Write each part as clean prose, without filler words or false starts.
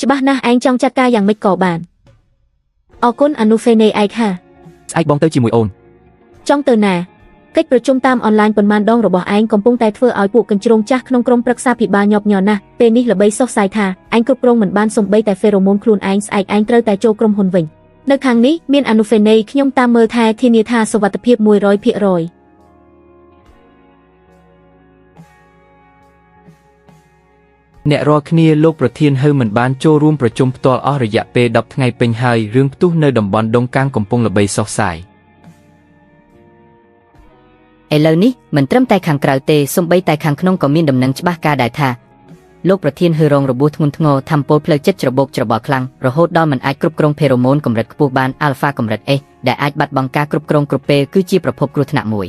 ច្បាស់ណាស់ឯងចង់ចាត់ការយ៉ាងម៉េចក៏បានអរគុណអនុហ្វេនេឯកហា ស្អែកបងទៅជាមួយអូន ចង់ទៅណាកិច្ចប្រជុំតាមអនឡាញប៉ុន្មានដងរបស់ឯងកំពុងតែធ្វើឲ្យពួកកញ្ជ្រោងចាស់ក្នុងក្រុមប្រឹក្សាភិបាលញាប់ញ័រណាស់ពេលនេះល្បីសុះសាយថាឯងគ្រប់គ្រងមិនបានសំបីតែហ្វេរ៉ូម៉ូនខ្លួនឯងស្អែកឯងត្រូវតែចូលក្រុមហ៊ុនវិញនៅខាងនេះមានអនុហ្វេនេខ្ញុំតាមមើលថែធានាថាសុវត្ថិភាព100% អ្នករាល់គ្នាលោកប្រធានហៅមិនបានចូលរួមប្រជុំផ្ទាល់អស់រយៈពេល10ថ្ងៃពេញហើយរឿងផ្ទុះនៅតំបន់ដងកាងកំពុងល្បីសុះសាយ ឥឡូវនេះមិនត្រឹមតែខាងក្រៅទេសូម្បីតែខាងក្នុងក៏មានដំណឹងច្បាស់ការដែរថាលោកប្រធានហឺរងរបួសធ្ងន់ធ្ងរធ្វើពលផ្លូវចិត្តច្របូកច្របល់ខ្លាំងរហូតដល់មិនអាចគ្រប់គ្រងភេរ៉ូម៉ូនកម្រិតខ្ពស់បានអាល់ហ្វាកម្រិត S ដែលអាចបាត់បង់ការគ្រប់គ្រងគ្រប់ពេលគឺជាប្រភពគ្រោះថ្នាក់មួយ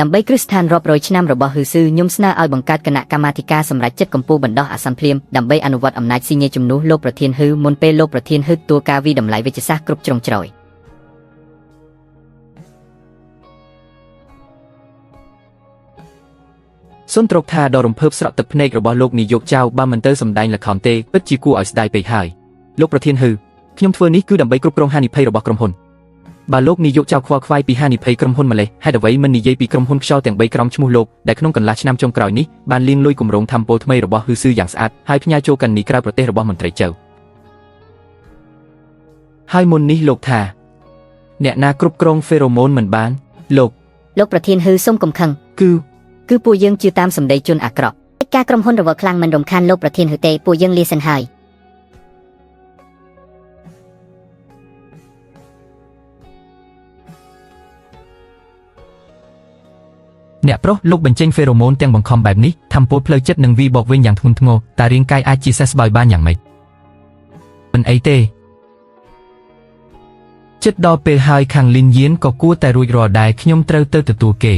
ដើម្បីគ្រឹះស្ថានរាប់រយឆ្នាំរបស់ហ៊ឺស៊ឺខ្ញុំស្នើឲ្យបង្កើតគណៈកម្មាធិការសម្រេចចិត្តកម្ពុជាបណ្ដោះអាសន្នភ្លាមដើម្បីអនុវត្តអំណាចស៊ីញេជំនួសលោកប្រធានហ៊ឺមុនពេលលោកប្រធានហ៊ឺទទួលការវិតម្លៃវិជ្ជសាស្ត្រគ្រប់ជ្រុងជ្រោយ សុនត្រកថាដ៏រំភើបស្រក់ទឹកភ្នែករបស់លោកនាយកចៅបើមិនទៅសម្ដែងល្ខោនទេពិតជាគួរឲ្យស្ដាយពេកហើយលោកប្រធានហ៊ឺខ្ញុំធ្វើនេះគឺដើម្បីគ្រប់គ្រងហានិភ័យរបស់ក្រុមហ៊ុនបើលោកនាយកចៅខ្វល់ខ្វាយពីហានិភ័យក្រុមហ៊ុនម្លេះហេតុអ្វីមិននិយាយពីក្រុមហ៊ុនខ្យល់ទាំង3ក្រោមឈ្មោះលោកដែលក្នុងកន្លះឆ្នាំចុងក្រោយនេះបានលាងលុយគម្រោងធម្មពលថ្មីរបស់ហ៊ឺស៊ឺយ៉ាងស្អាតហើយផ្ញើចូលកណ្នីក្រៅប្រទេសរបស់មន្ត្រីចៅហើយមុននេះលោកថាអ្នកណាគ្រប់គ្រងហ្វេរ៉ូម៉ូនមិនបានលោក លោកប្រធានហ៊ឺសូមកុំខឹង គឺ គឺពួកយើងជឿតាមសម្ដីជនអាក្រក់ កិច្ចការក្រុមហ៊ុនរវល់ខ្លាំងមិនរំខានលោកប្រធានហឺទេពួកយើងលាសិនហើយ អ្នកប្រុសលោកបញ្ចេញហ្វេរ៉ូម៉ូនទាំងបង្ខំបែបនេះធម្មពលផ្លូវចិត្តនឹងវីបកវិញយ៉ាងធ្ងន់ធ្ងរតើរាងកាយអាចជាសះស្បើយបានយ៉ាងម៉េចមិនអីទេចិត្តដល់ពេលហើយខាងលីនយៀនក៏គួរតែរួចរាល់ដែរខ្ញុំត្រូវទៅទទួលគេ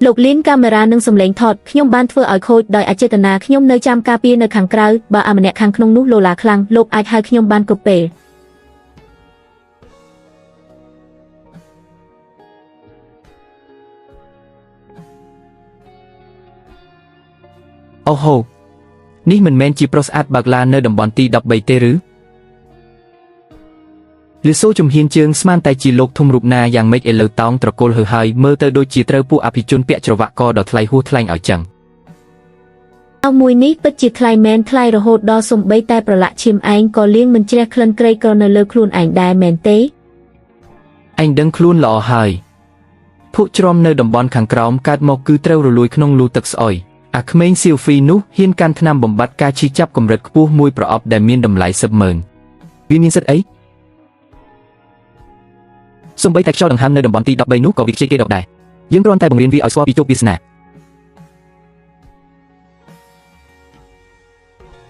លោកលីនកាមេរ៉ានិងសំឡេងថតខ្ញុំបានធ្វើឲ្យខូចដោយអចេតនាខ្ញុំនៅចាំការពារនៅខាងក្រៅបើអាម្នាក់ខាងក្នុងនោះលោឡាខ្លាំងលោកអាចហៅខ្ញុំបានគ្រប់ពេល អូហូនេះមិនមែនជាប្រុសស្អាតបើកឡាននៅតំបន់ទី13ទេឬលឺសូជំហានជើងស្មានតែជាលោកធំរូបណាយ៉ាងម៉េចឥឡូវតោងត្រកូលហឺហើយមើលទៅដូចជាត្រូវពួកអភិជនពាក់ច្រវាក់កដ៏ថ្លៃហួសថ្លែងឲ្យចឹង អោមួយនេះពិតជាថ្លៃមែនថ្លៃរហូតដល់សំបីតែប្រឡាក់ឈាមឯងក៏លាងមិនជ្រះក្លិនក្រីក្រនៅលើខ្លួនឯងដែរមែនទេ ឯងដឹងខ្លួនល្អហើយភក់ជ្រាំនៅតំបន់ខាងក្រោមកើតមកគឺត្រូវរលួយក្នុងលូទឹកស្អុយអាក្មេងសៀវហ្វីនោះហ៊ានកាន់ថ្នាំបំបត្តិការឈឺចាប់កម្រិតខ្ពស់មួយប្រអប់ដែលមានតម្លៃសិបម៉ឺនវាមានសិទ្ធិអីសំបីតែខ្យល់ដង្ហើមនៅតំបន់ទី13នោះក៏វាខ្ជិលគេដកដែរយើងគ្រាន់តែបង្រៀនវាឲ្យស្គាល់ពីជោគវាសនា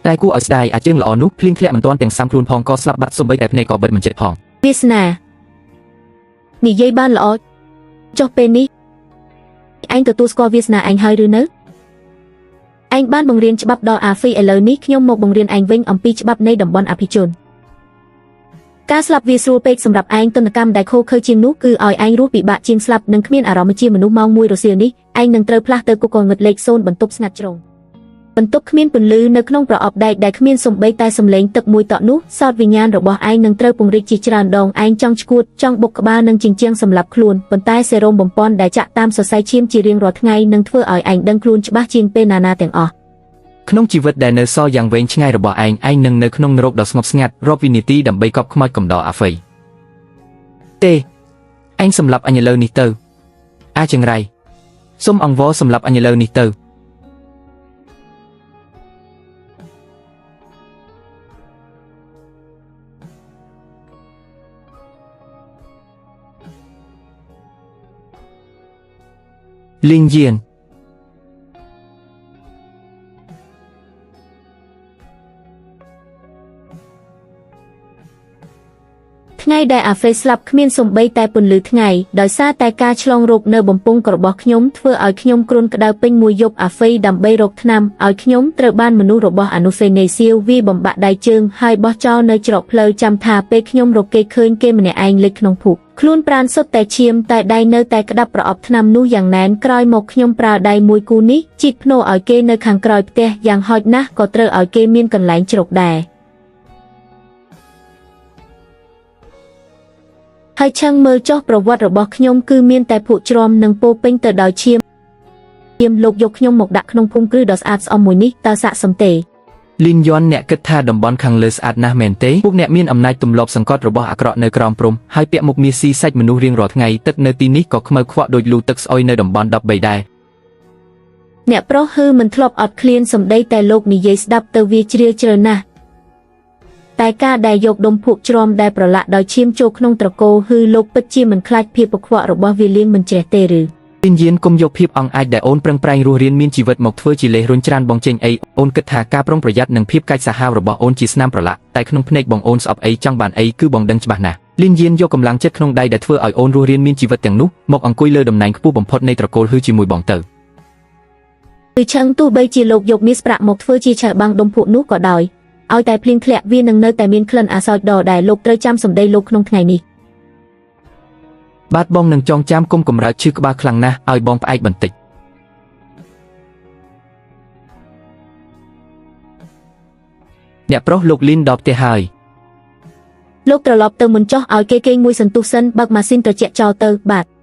តែគួរឲ្យស្ដាយអាជើងល្អនោះភ្លៀងធ្លាក់មិនទាន់ទាំងសាំខ្លួនផងក៏ស្លាប់បាត់សំបីតែភ្នែកក៏បិទមិនជិតផង វាសនានិយាយបានល្អចុះពេលនេះឯងទទួលស្គាល់វាសនាឯងហើយឬនៅឯងបានបង្រៀនច្បាប់ដល់អាហ្វីឥឡូវនេះខ្ញុំមកបង្រៀនឯងវិញអំពីច្បាប់នៃតំបន់អភិជនការស្លាប់វាស្រួលពេកសម្រាប់ឯងទនកម្មដែលខូខើជាងនោះគឺឲ្យឯងរស់ពិបាកជាងស្លាប់និងគ្មានអារម្មណ៍ជាមនុស្សម៉ោង1រសៀលនេះឯងនឹងត្រូវផ្លាស់ទៅគុកងងឹតលេខ0បន្ទប់ស្ងាត់ជ្រុងបន្ទប់គ្មានពន្លឺនៅក្នុងប្រអប់ដែកដែលគ្មានសំបីតែសំឡេងទឹកមួយតក់នោះសោតវិញ្ញាណរបស់ឯងនឹងត្រូវពង្រីកជាច្រើនដងឯងចង់ឈួតចង់បុកក្បាលនិងជញ្ជាំងសម្លាប់ខ្លួនប៉ុន្តែសេរ៉ូមបំពន់ដែលចាក់តាមសរសៃឈាមជារៀងរាល់ថ្ងៃនឹងធ្វើឲ្យឯងដឹងខ្លួនច្បាស់ជាងពេលណាណាទាំងអស់ ក្នុងជីវិតដែលនៅសល់យ៉ាងវែងឆ្ងាយរបស់ឯងឯងនឹងនៅក្នុងនរកដ៏ស្ងប់ស្ងាត់រាប់វិនាទីដើម្បីកប់ខ្មោចកំដរអាហ្វៃទេឯងសម្លាប់អញឥឡូវនេះទៅអាចង្រៃសូមអង្វរសម្លាប់អញឥឡូវនេះទៅលីងយៀន ថ្ ថ្ងៃដែលអាហ្វេស្លាប់គ្មានសំបីតែពន្លឺថ្ងៃដោយសារតែការឆ្លងរោគនៅបំពង់របស់ខ្ញុំធ្វើឲ្យខ្ញុំគ្រុនក្តៅពេញមួយយប់អាហ្វេដើម្បីរកថ្នាំឲ្យខ្ញុំត្រូវបានមនុស្សរបស់អនុសេនីសៀវវាយបំបាក់ដៃជើងហើយបោះចោលនៅច្រកផ្លូវចាំថាពេលខ្ញុំរកគេឃើញគេម្នាក់ឯងលិចក្នុងភក់ខ្លួនប្រានសុទ្ធតែឈាមតែដៃនៅតែក្តាប់ប្រអប់ថ្នាំនោះយ៉ាងណែនក្រោយមកខ្ញុំប្រើដៃមួយគូនេះជីកភ្នោឲ្យគេនៅខាងក្រោយផ្ទះយ៉ាងហោចណាស់ក៏ត្រូវឲ្យគេមានកន្លែងជ្រកដែរហើយឆឹងមើលចុះប្រវត្តិរបស់ខ្ញុំគឺមានតែភក់ជ្រាំនិងពោពេញទៅដោយឈាមលោកយកខ្ញុំមកដាក់ក្នុងភូមិគ្រឹះដ៏ស្អាតស្អំមួយនេះតើស័ក្តិសមទេ លីនយន់អ្នកគិតថាតំបន់ខាងលើស្អាតណាស់មែនទេពួកអ្នកមានអំណាចទម្លាប់សង្កត់របស់អាក្រក់នៅក្រោមព្រំហើយពាក់មុខមាសស៊ីសាច់មនុស្សរៀងរាល់ថ្ងៃទឹកនៅទីនេះក៏ខ្មៅខ្វក់ដូចលូទឹកស្អុយនៅតំបន់13ដែរ អ្នកប្រុសហឺមិនធ្លាប់អត់ឃ្លានសំដីតែលោកនិយាយស្ដាប់ទៅវាជ្រាលជ្រៅណាស់តែការដែលយកដុំភក់ជ្រាំដែលប្រឡាក់ដោយឈាមចូលក្នុងត្រកូលហឺលោកពិតជាមិនខ្លាចភាពកខ្វក់របស់វាលៀងមិនជ្រះទេឬ លីនយានគុំយកភាពអង្អាចដែលអូនប្រឹងប្រែងរស់រានមានជីវិតមកធ្វើជាលេសរុញច្រានបងចេញអីអូនគិតថាការប្រុងប្រយ័ត្ននិងភាពកាចសាហាវរបស់អូនជាស្នាមប្រឡាក់តែក្នុងភ្នែកបងអូនស្អប់អីចង់បានអីគឺបងដឹងច្បាស់ណាស់លីនយានយកកម្លាំងចិត្តក្នុងដៃដែលធ្វើឲ្យអូនរស់រានមានជីវិតទាំងនោះមកអង្គុយលើតំណែងខ្ពស់បំផុតនៃត្រកូលហឺជាមួយបងទៅ គឺឆឹងទោះបីជាលោកយកមាសប្រាក់មកធ្វើជាឆៅបាំងដុំភក់នោះក៏ដោយឲ្យតែភ្លៀងធ្លាក់វានឹងនៅតែមានក្លិនអាសោចដដែលលោកត្រូវចាំសម្ដីលោកក្នុងថ្ងៃនេះ បាទបងនឹងចងចាំគុំកម្រើកឈឺក្បាលខ្លាំងណាស់ឲ្យបងផ្អែកបន្តិចអ្នកប្រុសលោកលីនដល់ផ្ទះហើយ លោកត្រឡប់ទៅមុនចោះឲ្យគេគេងមួយសន្ទុះសិនបើកម៉ាស៊ីនត្រជាក់ចោលទៅបាទ